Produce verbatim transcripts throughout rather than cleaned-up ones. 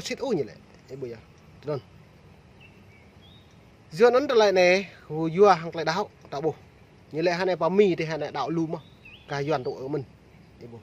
sĭt ôh ñu lĕ. Ih ƀuh yơh. Tui anŭn. Yua anŭn tơlơi anai, yua hăng tơlơi đaŏ, ta ƀuh. Ñu lĕ hơnai pơ Mi tih hơnai đaŏ lu mơ̆n. Kah Yuan tŭ ơ mơ̆n. Ih ƀuh.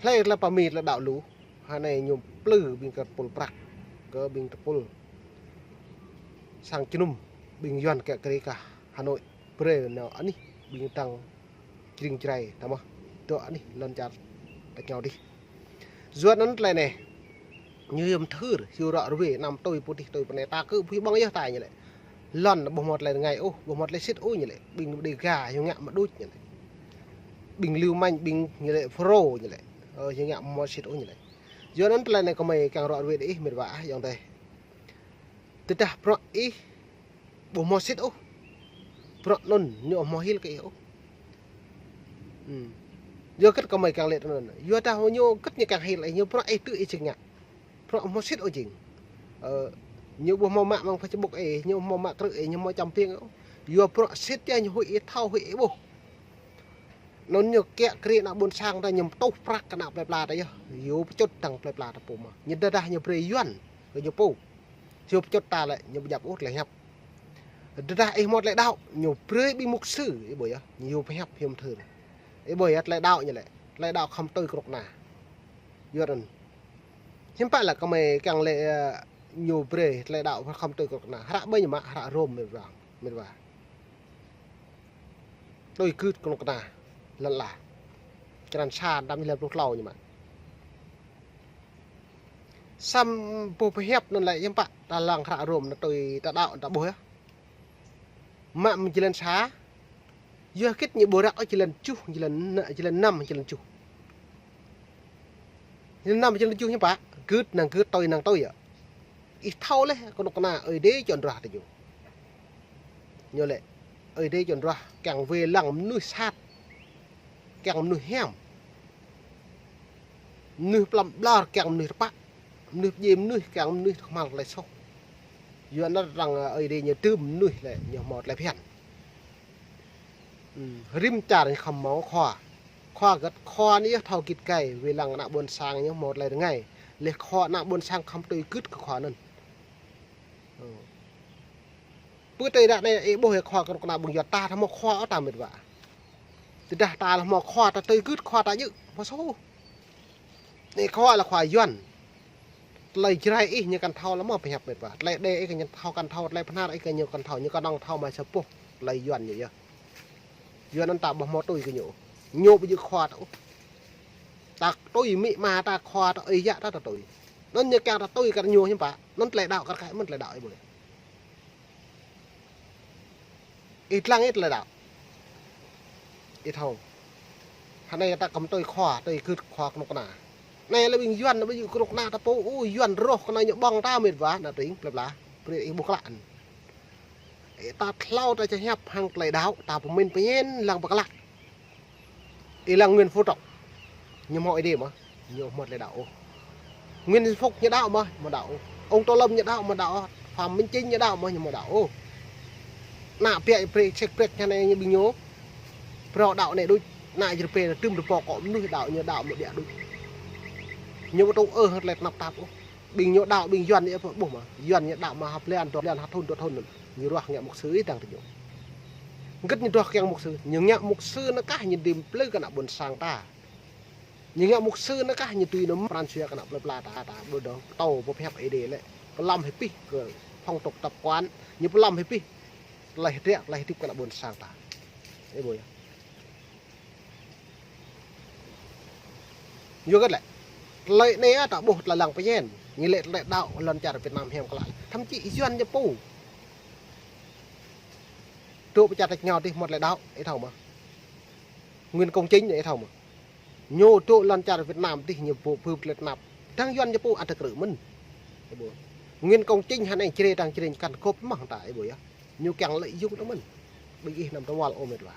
Hlơi tơlơi pơ Mi tơlơi đaŏ lu. Hơnai ñu plư ƀing kơ tơpul prăk. Kơ ƀing tơpul sang jơnum. Ƀing Yuan kiă kriê kah Hà Nội. Brơi nao anih ƀing tăng jring jrai ta mơ̆n. Dŏ anih lŏn čar ta kơnao dih. Yua anŭn tơlơi anai. Ñu yom thưr, hiu ră ruai, anăm tui pô tih tui pô anai, ta kơ pui ƀơ̆ng yơh ta ñu lĕ. Lŏn ƀu hmâo tơlơi rơngai ôh, ƀu hmâo tơlơi sĭt ôh ñu lĕ. Ƀing Đêga hiu ngă mă đôč ñu lĕ. Ƀing Liu Manh, ƀing ñu lĕ Fulro ñu lĕ. Ơ, hiu ngă ƀu hmâo sĭt ôh ñu lĕ. Yua anŭn tơlơi anai kơmơi kiăng ră ruai đĭ ih met wa ah ayŏng adơi. Tơdah bruă ih ƀu hmâo sĭt ôh. Bruă anŭn ñu ƀu hmâo hil kơ ih ôh. Hmm. Yua hơget kơmơi kiăng lĕ tui anŭn. Yua dah ñu hơget ñu kiăng hil ih, ñu bruă ih tŭ ih jing ngă. Bruă ƀu hmâo sĭt ôh jing. Ơ, ñu ƀu hmâo mă amăng Facebook ih, ñu ƀu hmâo mă krư̆ ih, ñu ƀu hmâo čăm piêng ôh. Yua bruă sĭt yơh ñu huĭ ih thâo huĭ ih ƀuh. Anŭn ñu kiă kriê ană ƀôn sang ta ñu tuh prăk kơ ană plơi pla ta yơh. Yua pơčŭt tăng plơi pla ta pô mơ̆n. Ñu tơdah ñu brơi Yuan kơ ñu pô. Hiu pơčŭt ta lĕ ñu ƀu djăp ôh tơlơi hiăp. Tơdah ih hmâo tơlơi đaŏ, ñu brơi ƀing mục sư, ih ƀuh yơh, ñu hiu pơhiăp hiu mơthưr. Ih ƀuh yơh tơlơi đaŏ ñu lĕ, tơlơi đaŏ khŏm tui kơnuk kơna. Yua anŭn. Hiư̆m pă lĕ kơmơi kiăng lĕ, ơ, ñu brơi tơlơi đaŏ khŏm tui kơnuk kơna. Hră ƀơi ñu mă, hră Rôm met wa, met wa. Tui gưt kơnuk kơna lŏn ala. Črăn sa, năm jơlan pluh klâo ñu mă. Samơ̆ boh pơhiăp anŭn lĕ hiư̆m pă, ta lăng hră Rôm anŭn tui ta đaŏ ta ƀuh yơh. Mă mơ̆ng jơlan sa, yua hơget ñu ƀu ră ôh jơlan tơjuh, jơlan, jơlan năm, jơlan tơjuh. Jơlan năm, jơlan tơjuh hiư̆m pă, gưt năng gưt, tui năng tui yơh. Ih thâo laih kơnuk kơna Ơi Adai čŏn ruah tơ ñu. Ñu lĕ, Ơi Adai čŏn ruah kiăng wai lăng mơnuih sat, kiăng mơnuih hiam. Mơnuih pơlăm ƀlŏr kiăng mơnuih tơpă. Mơnuih pơdjai mơnuih kiăng mơnuih tơkơhmal tơlơi soh. Yua anŭn arăng, ơ, Ơi Adai ñu dưm mơnuih lĕ ñu hmâo tơlơi phiăn. Hmm, rĭm čar ñu khŏm hmâo khua. Khua hơget, khua anai yơh thâo git gai, wai lăng ană ƀôn sang ñu hmâo tơlơi rơngai. Laih khua ană ƀôn sang khŏm tui gưt kơ khua anŭn. Ơ. Pơ tơlơi ră anai ih ƀuh yơh khua kơnuk kơna ƀing Yuan ta thâo hmâo khua ôh ta met wa. Tơdah ta lĕ hmâo khua ta tui gưt khua ta djơ̆, hmâo soh. Anai khua lĕ khua Yuan. Tơlơi Jrai ih ñu kăn thâo lĕ hmâo pơhiăp met wa. Tơlơi Êđê ih kăn thâo kăn thâo, tơlơi Bahnar ih kăn ñu kăn thâo, ñu kăn nong thâo mă sa boh tơlơi Yuan ñu yơh. Yuan anŭn ta ƀu hmâo tui kơ ñu. Ñu ƀu djơ̆ khua ta ôh. Ta tui amĭ ama ta khua ta ơi yă ta ta tui. Anŭn ñu kiăng ta tui kơ ñu hiư̆m pă. Anŭn tơlơi đaŏ kar kaĭ mơ̆n tơlơi đaŏ ih ƀuh. Ih lăng ih tơlơi đaŏ. Ih thâo. Hơnai ta khŏm tui khua, tui gưt khua kơnuk kơna. Anai lĕ ƀing Yuan, ƀing kơnuk kơna ta pô, ơ, Yuan rŏh kơna ñu ƀơ̆ng ta met wa, ană tring, plơi pla. Brơi ih ƀuh klă anŭn. Ih ta hlâo ta čơhiăp hăng tơlơi đaŏ, ta pơmĭn pơñen lăng pơklă. Ih lăng Nguyễn Phú Trọng. Ñu hmâo Ơi Adai mơ̆n, ñu hmâo tơlơi đaŏ ôh. Nguyễn Xuân Phúc ñu đaŏ mơ̆n, hmâo đaŏ ôh. Ông Tô Lâm ñu đaŏ mơ̆n, đaŏ ôh. Phạm Minh Chính ñu đaŏ mơ̆n, ñu hmâo đaŏ ôh. Ană piă prĕ sek prĕk ñu anai ñu ƀing ñu. Phrâo đaŏ anai đôč, ană Jrai pĕ tơm rơpo kơ mơnuih đaŏ ñu đaŏ mơ̆ biă đôč. Ñu ƀu tŭ ơ hăng tơlơi tơnap tap ôh. Ƀing ñu đaŏ, ƀing Yuan ñu ƀuh mơ̆n. Yuan ñu đaŏ mơ̆ ha blan, dua blan, ha thŭn, dua thŭn. Ñu ruah ngă mục sư ih dăng tơ ñu. Hơget ñu ruah kiăng mục sư. Ñu ngă mục sư anŭn kah ñu đĭ plư kơ ană ƀôn sang ta. Ñu ngă mục sư anŭn kah ñu tui nao pran jua kơ ană plơi pla ta, ta ƀu dŏ pơtô boh pơhiăp Ơi Adai lĕ. Pơlăm hĭ pih kơ phong tục tập quán, ñu pơlăm hĭ pih tơlơi hơdră, tơlơi hơdip kơ ană ƀôn sang ta. Ih ƀuh yơh. Yua hơget lĕ. Tơlơi anai ta ƀuh tơlơi lăng pơñen. Ñu lĕ tơlơi đaŏ lŏn čar Việt Nam hiam klă. Thậm chí Yuan ñu pô. Dŏ pơ čar ta kơnao dih hmâo tơlơi đaŏ, ih thâo mơ̆n. Nguyễn Công Chính ih thâo mơ̆n. Ñu dŏ lŏn čar Việt Nam dih ñu pô pơp tơlơi tơnap. Dăng Yuan ñu pô ăt tơkrư̆ mơ̆n. Ih ƀuh. Nguyễn Công Chính hơnai Jrai dăng Jrai ñu kăn gŏp mơ̆n ta ih ƀuh yơh. Ñu kiăng lợi dụng ta mơ̆n. Ƀing ih anăm tơwăl ôh met wa.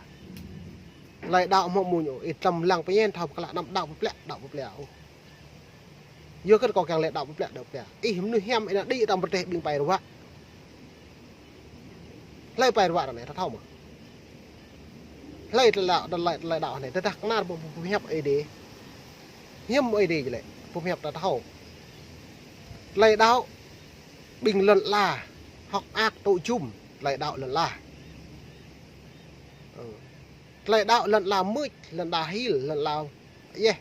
Tơlơi đaŏ hmâo mơ̆n ôh, ih tơlơi lăng pơñen thâo pơklă anăm đaŏ pơplĕ, đaŏ pơplĕ ôh. Yua hơget kâo kiăng lĕ đaŏ pơplĕ, đaŏ pơplĕ. Ih mơnuih hiam ih nao đĭ ta pơrơđeh ƀing pai ruă. Hlơi pai ruă ră anai ta thâo mơ̆n. Hlơi tơlơi đaŏ, tơlơi, tơlơi đaŏ anai, tơdah kơnar boh, boh pơhiăp Ơi Adai. Hiư̆m Ơi Adai jơlĕ, boh pơhiăp ta thâo. Tơlơi đaŏ ƀing lŏn ala, hŏk mơak tŭ jum, tơlơi đaŏ lŏn ala. Ơ. Tơlơi đaŏ lŏn ala mưč, lŏn ala hil, lŏn ala yeh,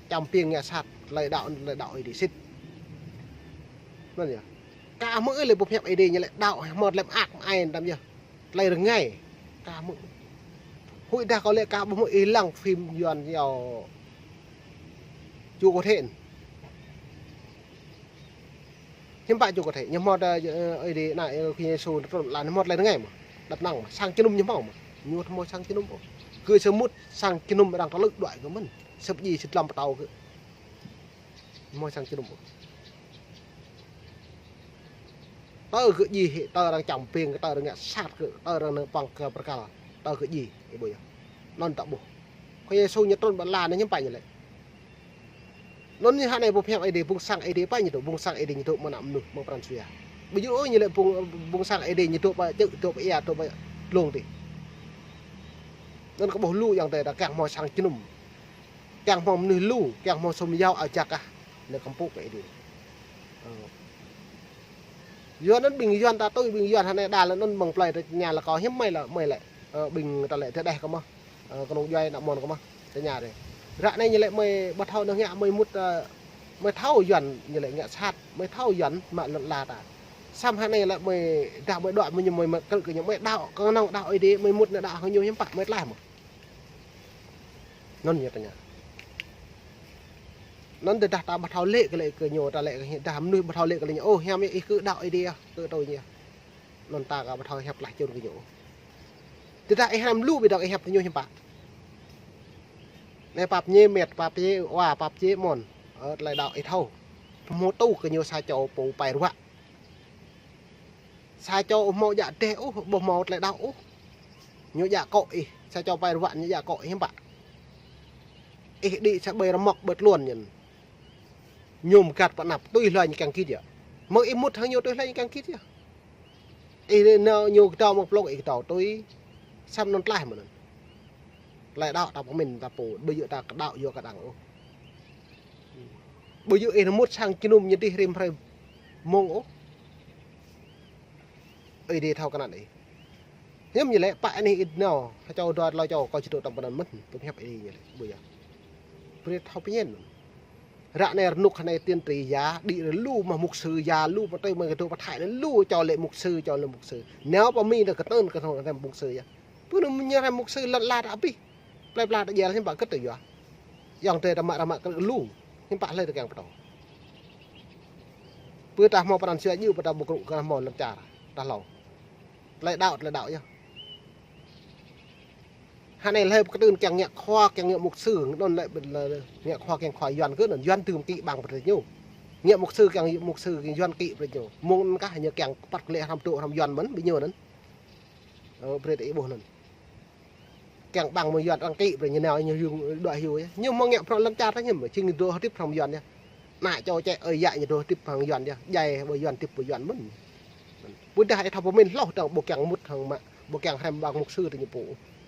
čăm piêng ngă sat, tơlơi đaŏ, tơlơi đaŏ Ơi Adai sĭt. Anŭn yơh. Kah mơ̆ ih lĕ pơhiăp Ơi Adai ñu lĕ đaŏ, hmâo tơlơi mơak mơai tam yơh. Tơlơi rơngai. Kah mơ̆. Huĭ dah kâo lĕ kah ƀu hmâo ih lăng phim Yuan yơh. Chưa có thể. Hiư̆m pă chưa có thể, ñu hmâo tơ, ơ, Ơi Adai ană, ơ, Khua Yang Yêsu trŭn lăn ñu hmâo tơlơi rơngai mơ̆n. Đăp năng mơ̆n, sang jơnum ñu hmâo mơ̆n. Ñu hmâo sang jơnum ôh. Kơ samơ̆ sang jơnum arăng tơlơi đuaĭ kơ mơ̆n. Sĭt djai sĭt lăm pơtâo kơ. Hmâo sang jơnum ôh. Tơ kơ djai hĭ, tơ arăng čăm piêng, tơ arăng ngă sat kơ, tơ arăng nao păng kơ pơrkal. Tơ kơ djai, ih ƀuh yơh. Anŭn ta ƀuh. Khua Yang Yêsu ñu trŭn ƀơi lăn anai hiư̆m pă ñu lĕ. Anŭn ñu hă anai pơhiăp Ơi Adai, ƀung sang Ơi Adai pă ñu dŏ, ƀung sang Ơi Adai ñu dŏ mơ̆ng ană mơnuih, mơ̆ng pran jua. Ƀu djơ̆ ôh ñu lĕ ƀung, ƀung sang Ơi Adai ñu dŏ pơ čư̆, dŏ pơ ia, dŏ pơ dlông tih. Anŭn kơ ƀuh lu yang tơ ta kiăng hmâo sang jơnum. Kiăng hmâo mơnuih lu, kiăng hmâo sum yao ao jak kah. Anai kăm pŭ pơ Ơi Adai. Ơ. Yuan anŭn ƀing Yuan ta tui, ƀing Yuan hă anai đa lĕ anŭn mơ̆ng plơi ta ñu lĕ kâo hiư̆m mơi lĕ, mơi lĕ. Ơ, ƀing ta lĕ tơdeh kơ mơ̆. Ơ, kơnung djuai ană mon kơ mơ̆. Tơña dih. Ră anai ñu lĕ mơi ƀu thâo nao ngă mơi mŭt, ơ, mơi thâo Yuan ñu lĕ ngă sat, mơi thâo Yuan mă lŏn ala ta. Samơ̆ hă anai lĕ mơi dah mơi đuaĭ mơi ñu mơi mă krư̆ kơ ñu mơi đaŏ, kơnơ̆ng đaŏ Ơi Adai mơi mŭt nao đaŏ hăng ñu hiư̆m pă mơi tlaih mơ̆. Anŭn ñu tơña. Anŭn tơdah ta ƀu thâo lĕ kơ lĕ kơ ñu, ta lĕ kơ dah mơnuih ƀu thâo lĕ kơ lĕ ñu. Ôh, hiam ih kơ đaŏ Ơi Adai, kơ tui ñu. Anŭn ta kơ ƀu thâo hiăp tlaih čun kơ ñu. Tơdah ih hrăm lu ƀiă dŏ ih hiăp kơ ñu hiư̆m pă. Anai pap ñe met, pap ñe wa, pap ñe mon. Ơ, tơlơi đaŏ ih thâo. Hmâo tŭ kơ ñu sa čô pô pai ruă. Sa čô hmâo djă teh ôh, ƀu hmâo tơlơi đaŏ ôh. Ñu djă akŏ ih, sa čô pai ruă ñu djă akŏ ih hiư̆m pă. Ih đĭ sa ƀơi rơmŏk ƀơi tluôn ñu. Ñu mơgăt pơ anăp tui hlơi ñu kiăng git yơh. Mơ̆ng ih mŭt hăng ñu tui hlơi ñu kiăng git yơh. Ih nao ñu kơdâo mơ̆ng plông ih kơdâo tui. Samơ̆ anŭn tlaih mơ̆n anŭn. Tơlơi đaŏ ta pơmĭn ta pô, ƀu djơ̆ ta kơdâo yua kơdăng ôh. Ƀu djơ̆ ih mŭt sang jơnum ñu dih rĭm hrơi mông ôh. Ơi Adai thâo kơnăn ih. Hiư̆m ñu lĕ pă anai ih nao, ha čô dua tlâo čô kâo či dŏ tơm pơnăn mơ̆n, pơhiăp Ơi Adai ñu lĕ, ƀu yơh. Brơi thâo pơñen. Ră anai rơnŭk hă anai tiên tri ya, đĭ rơ lu mă mục sư ya, lu mă tơi mă kơ dŏ pơthai lu čô lĕ mục sư, čô lĕ mục sư. Nao pơ Mi ta kơtơ̆n kơ thâo mục sư ya. Pơ anŭn ñu hrăm mục sư lăn la ta abih. Plơi pla ta djel hiư̆m pă kơ̆t tơ yua. Yang tơ ta mă ta mă kơ lu. Hiư̆m pă hlơi ta kiăng pơtô. Pơ ta hmâo pran jua djơ̆ pơ ta ƀu krŭ kơ hmâo lŏn čar. Ta hlâo. Tơlơi đaŏ, tơlơi đaŏ yơh. Hă anai hlơi pơkơtưn kiăng ngă khua, kiăng ngă mục sư, anŭn lĕ, lĕ, ngă khua kiăng khua Yuan kơ anŭn, Yuan tŭ mơ̆ng kĭ ƀăng pơtrĕ ñu. Ngă mục sư kiăng mục sư Yuan kĭ pơtrĕ ñu. Mông anŭn kah ñu kiăng kơpăt kơ lĕ hrăm dŏ hrăm Yuan mơ̆n, ƀing ñu anŭn. Ơ, brơi ta ih ƀuh anŭn. Kiăng ƀăng mơ̆ng Yuan arăng kĭ brơi ñu nao ñu hyu đuaĭ hyu yơh. Ñu hmâo ngă prŏng lŏn čar ta ñu mơ̆, či ñu dŏ hơdip hrŏm Yuan yơh. Ană čô čĕ ơi yă ñu dŏ hơdip hăng Yuan yơh. Djai ƀơi Yuan hơdip ƀơi Yuan mơ̆n. Ƀôdah ih thâo pơmĭn hloh dơ̆ng ƀu kiăng mŭt hăng mă, ƀu kiăng hrăm ƀăng mục sư tơ ñu pô.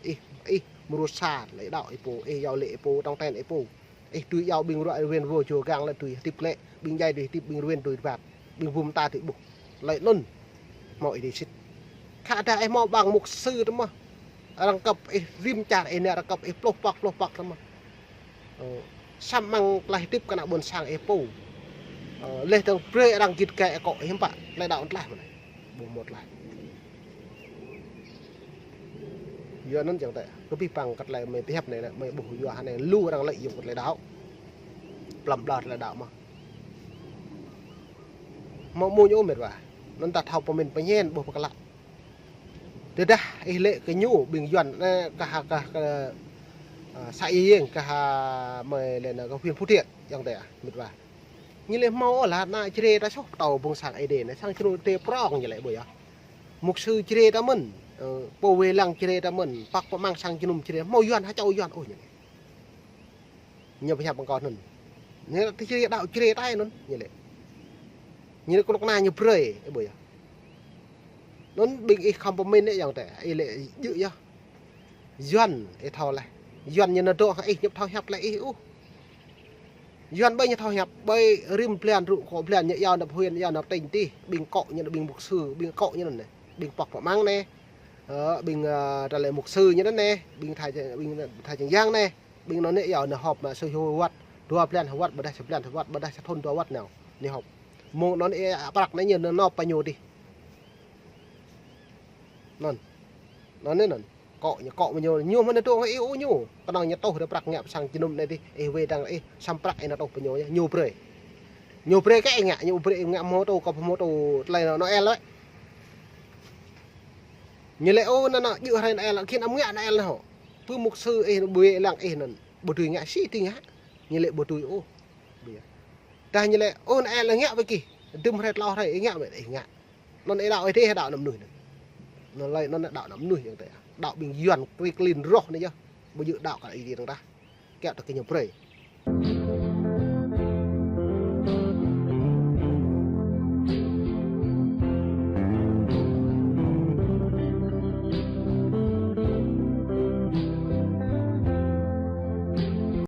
Ih, ih mơrusa lĕ đaŏ ih pô, ih yâo lĕ ih pô, tong ten ih pô. Ih tui yâo ƀing ruă ruen rô čô gang lĕ tui hơdip lĕ, ƀing djai tui hơdip, ƀing ruen tui rơbat, ƀing bum ta tui ƀuh. Lĕ anŭn, hmâo Ơi Adai sĭt. Khă dah ih hmâo ƀăng mục sư tơ mơ̆. Arăng kơp ih rĭm čar ih anai arăng kơp ih pluh pŏk, pluh pŏk tơ mơ̆. Ơ, samơ̆ mơ̆ng tơlơi hơdip kơ ană ƀôn sang ih pô. Ơ, leh dơ̆ng brơi arăng git gai akŏ ih hiư̆m pă, tơlơi đaŏ tlaih mơ̆n. Ƀu hmâo tlaih. Yua anŭn jing tơ, kơ abih bang kơ tơlơi mơi pơhiăp anai, mơi ƀuh yua hă anai, lu arăng lĕ yua kơ tơlơi đaŏ. Plăm ƀlŏr tơlơi đaŏ mơ̆. Hmâo mơ̆ ñu met wa. Anŭn ta thâo pơmĭn pơñen ƀuh pơkơlă. Tơdah ih lĕ kơ ñu ƀing Yuan, ơ, kah, kah, kah, ơ, xã Ea Yeng, kah, ơ, mơi lĕ nao kơ huyện Phú Thiện, jing tơ, met wa. Ñu lĕ hmâo ôh lah ană Jrai ta soh pơtô ƀung sang Ơi Adai anai, sang jơnum tơ prŏng ñu lĕ ƀu yơh. Mục sư Jrai ta mơ̆n, ơ, pô wai lăng Jrai ta mơ̆n, păk pơmăng sang jơnum Jrai, hmâo Yuan, ha čô Yuan ôh ñu lĕ. Ñu pơhiăp mơ̆ng kâo anŭn. Ñu lĕ tơ Jrai đaŏ Jrai ta anŭn, ñu lĕ. Ñu lĕ kơnuk kơna ñu brơi, ih ƀuh yơh. Anŭn ƀing ih khŏm pơmĭn anai jing tơ, ih lĕ djơ̆ yơh. Yuan, ih thâo laih. Yuan ñu nao dŏ hăng ih, ñu ƀu thâo hiăp laih ih ôh. Yuan ƀơi ñu thâo hiăp, ƀơi rĭm blan rŭ kơ blan ñu iâu nao huyện, iâu nao tỉnh tih, ƀing kŏ ñu, ƀing mục sư, ƀing kŏ ñu anŭn anai, ƀing pŏk pơmang anai. Ơ, ƀing, ơ, ta lĕ mục sư ñu anŭn anai, ƀing tha, ƀing tha čang yang anai, ƀing anŭn anai iâu nao họp mă sa hyu wăt, dua blan hyu wăt, ƀôdah sa blan hyu wăt, ƀôdah sa thŭn dua wăt nao, anai họp. Mơ̆ng anŭn anai prăk anai ñu nao nộp pơ ñu tih. Anŭn. Anŭn anai anŭn. Kŏ ñu, kŏ mơ̆ ñu, ñu mơ̆n tŭ hăng ih ôh ñu. Kơnơ̆ng ñu tuh rai prăk ngă pơ sang jơnum anai tih, ih wai dăng ih, samơ̆ prăk ih nao tuh pơ ñu, ñu brơi. Ñu brơi kơ ih ngă, ñu brơi ih ngă mơ̆ tŭ, kơ mơ̆ tŭ tơlơi Noel wơ̆t. Ñu lĕ ôh, anŭn anŭn, djơ̆ hrơi Noel, khĭn ăm ngă Noel anŭn hŏ. Pơ mục sư ih, ƀu lăng ih anŭn, ƀu dưi ngă, sĭ tih ngă. Ñu lĕ ƀu dưi ôh. Ƀiă. Tơdah ñu lĕ, ôh, Noel ngă ƀơi gih. Dŭm hrơi tlâo hrơi, ih ngă mơ̆, ih ngă. Anŭn ih đaŏ ih tih, đaŏ ană mơnuih anŭn. Anŭn lơi anŭn đaŏ ană mơnuih yang tih. Đaŏ ƀing Yuan kri klin roh anai yơh. Ƀu djơ̆ đaŏ kơ Ơi Adai dơ̆ng tah. Kiăo tơ kơ ñu brơi.